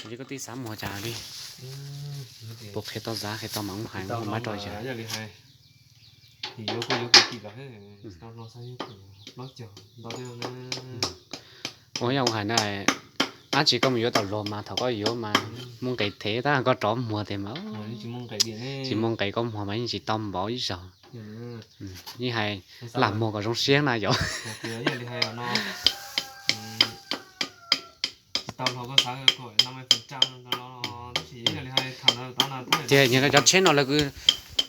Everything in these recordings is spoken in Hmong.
Yog koj tij xav muag cas li? Puas qhia tau xav qhia tau mas ub hais ua mab rau yawg. Ua yog ua hais na, dab tsi koj mus yuav tau luag mas thaum koj yuav mas muaj nqis thev, tab koj rov muag tes mas tsis muaj nqis, koj muag mas yeej tsis tau npaum ib zaug. Yeej hais lam muag kom zoo siab na yom. Tiag, nyias cov tsheb no lawv,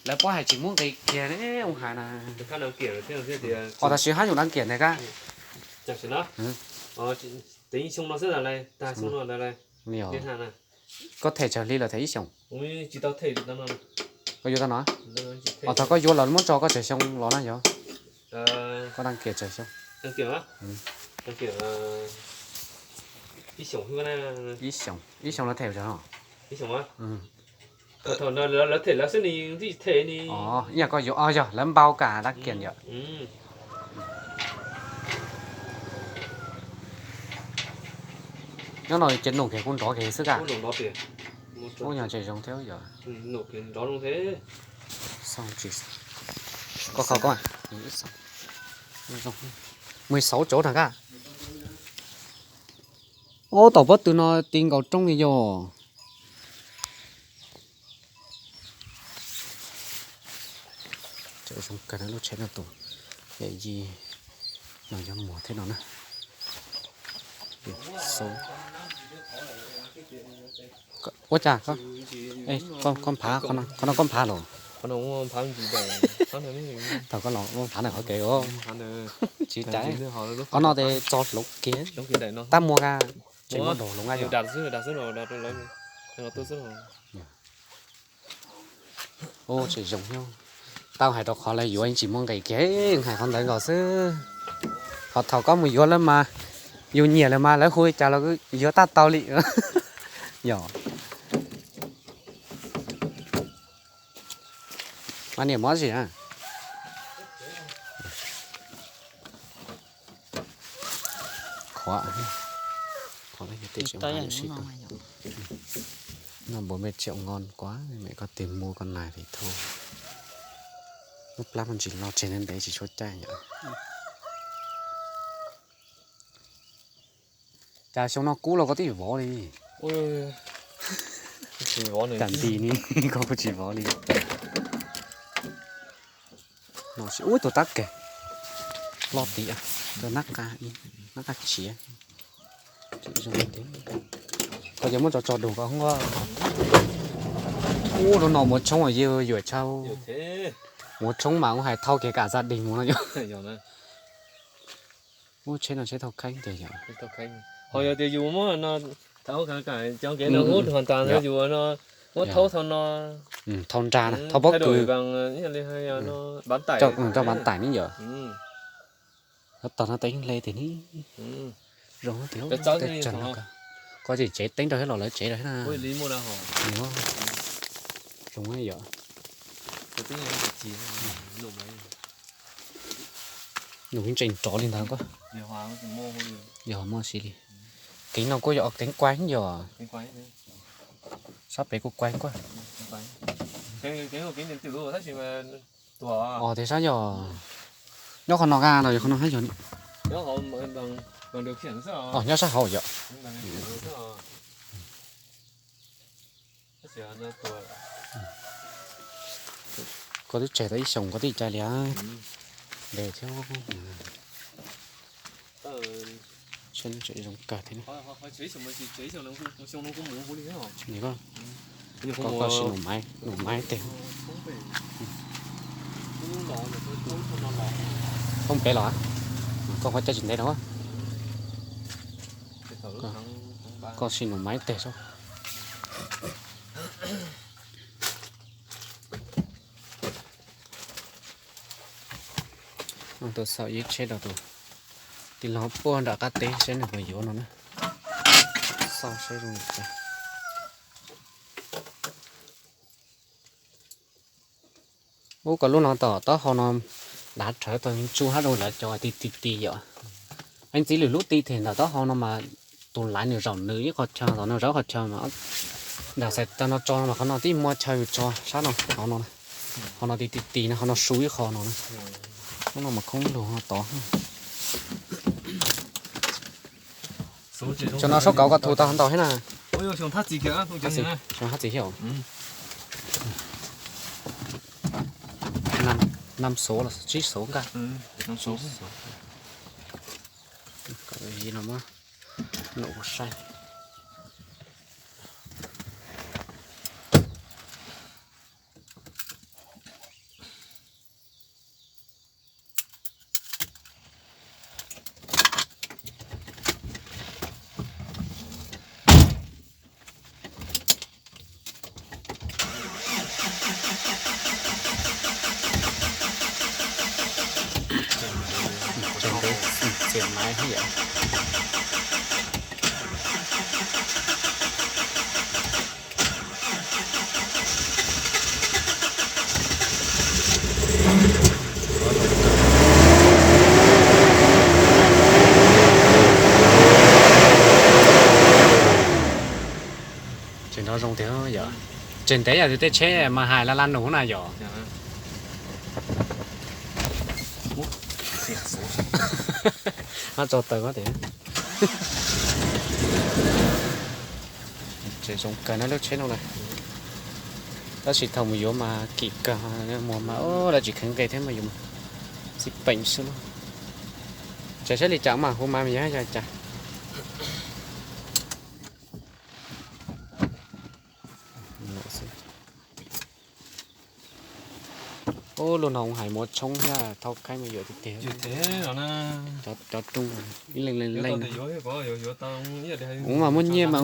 lawv paub hais tsis muaj nqis kiag ne ua hais na. Os, tam sim hab yus dab kiam ntag kab. Koj them tsawg hli lawm them ib xyoos? Koj yuav tau no? Os, thaum koj yuav los muab tso koj tsawg xyoo los na yog? Koj dab kiam tsawg xyoo? Ib xyoos los them tsawg no? Ib yam koj yuav, yog lawv npau kam dab kiam yom. Nyob no ces num kiag kuj nrov kiag xwb ka. Ub, nyuag tseem zoo thiab yom. Koj kho koj, mười sáu chỗ na ka. Ub, tom pob tw no ti nkaus roob li yog. Zoo kawg lub tsheb no tus, yam yij no yuav muag thiab no na. Ua cas koj phav, qhov no koj phav los? Thaum koj los muab phav ntawm qhov kev, tsis cas, qhov no tes tso hloov kiag, tab muag ka, tsis muaj daus hloov ka yom. Ub, tseem zoo, tau hais rau qhov lawv yuav yeej tsis muaj nqis kiag, hais qhov ntawd nkaus xwb. Ho thaum koj mus yuav lawv mas, yus nyiam lawm mas lawv hu li cas los yuav tab tau li. Yog mas niam mob sim na. Qhov, qhov no yog tej tseem hais lawm sib tau. Noj npua mej triệu ngon quá, mẹ có tiền mua con này thì thôi. Lub plab muaj ntsis loj tseg ntev tsis tshua caij yom. Cas xyoo no kub los koj twb vov li. Cas nti ni, koj kuj tsis vov li. No, ub, tus tab keg loj tiag, tus nab qa, nab qa tsiav. Koj yuav muab tso tso dua koj hoob. Ub, lub no muaj tshoob yog yuam tshaj. Muaj tshoob mas ub hais thauj kiag kam gia đình mus no yom. Ub, tsheb no tsheb thauj kheeb tiag yom. Ho yog tias yus muab no, thauj kev no ub, hoàn toàn yus no muab thauj thaum no, thauj nra na, thauj pob kws, coj bán tải ne yom. Tog no teeb le tiag ne. Zoo tiag, koj tseem tsev teeb rau thiab los lawv tsev rau thiab na. Zoo yom. Nws yeej tseem rov li ntawd koj. Yog muaj si li. Kev no kuj yog kev kuaib yom. Sab pem kuj kuaib kuj. Os, tias sab yog nyob qhov no ka los yog qhov no hab yog? Os, nyob sab hauv yom. Koj twb tseg tau ib xyoos koj twb cai li. Ntev thiab. Zoo kawg thiab. Koj sim num maiv, num maiv teg. Thoob pem los, koj qhov cai tsis ntev no. Koj sim num maiv teg sub. Tus xaum ib tsheb rau tus tij laug puag nram qab teb saib nws puas yuav no na. Xauj saib zoo li cas. Ub, koj lub no tom taub hau no dav rhawv tau tsuj hab rau lawv cov ti ti ti yom. Ib ntxiv lwm lub ti them ntawm taub hau no mas tus laiv nws zaum nws ib qho chaw, tom nws zaum ib qho chaw mas. Nram xais tau no tso mas qhov no tib muaj chaw yus tso sab no, qhov no, qhov no ti ti ti no, qhov no su ib qho no na. Qhov no mas khoob lug tod. Xyoo no sab kauv koj thu tau ntau thiab na. Xyoo hab txiv thiab os. Nam xov los tsib xov nkaj. Saib. Txias maiv thiab yom. Tseem nrov zoo tiag yom. Tseem ntev yam tus tej tsheb mas hais la la nus na yom. Ab tso taws tias. Tseem zoo kawg na lub tsheb no na. Tab sis thaum mus yuav mas kim kawg, muag mas lawv tsis kheev nqe thiab mas yuav txij peem xwb. Tseem saib li cas mas hu mas yog yog cas. Ub, lub no hais muab tshoob thiab thauj khaib mus yuav tiag tiag. Cov rooj ib leeg leej leej. Ub, mas muaj nyiaj mas,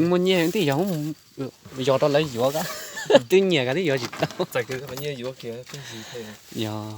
muaj nyiaj tib yog, yog rau lawv yuav kab, twb nyiam kab twb yuav tsis tau. Yog.